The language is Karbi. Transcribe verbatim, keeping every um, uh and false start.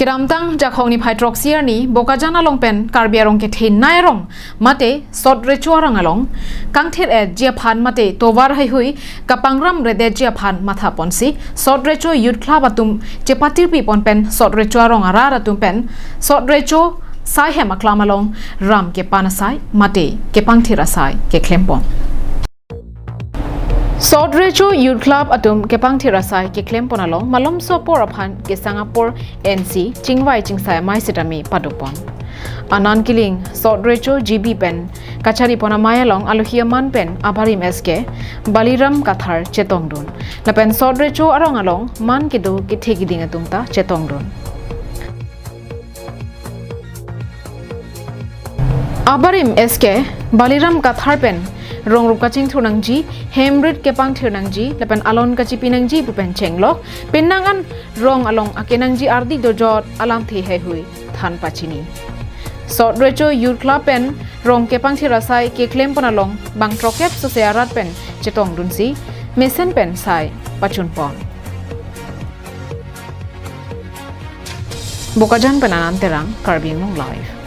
Kedamtang Jakhong niphai throksi arni Bokajan along pen Karbi arong kethenei arong mate Sot Recho arong along kangthir-etji aphan mate tovar heihui kapangram redetji aphan mathaponsi Sot Recho Youth Club atum chepatirpipon pen Sot Recho arong arat atum pen Sot Recho saihem aklam along ram kepan asai mate kepangthir asai keklempon. Sot Recho Youth Club atum kepangthir asai keklempon along malomso apor aphan kesang apor ensi chingvai chingsai amei sitame padopon. Anand Killing Sot Recho G B pen kacharipon amei along alohi aman pen abarim S K Baliram Kathar chetongdun. Lapen Sot Recho arong along man kedo kethe kiding atum ta chetongdun. Abarim S K Baliram Kathar pen rong rup kachingthur nangji, hem rit kepangthir nangji, lapen alon kachipi nangji pu pen chenglok, penang an rong along akenangji ardi dojot alamthe heihui than pachini. Sot Recho Youth Club pen rong kepangthir asai keklempon along bang throkkep sose arat pen chetongdunsi mesen pen sai pachunpon. Bokajan pen Anand Terang, Karbi Anglong Live.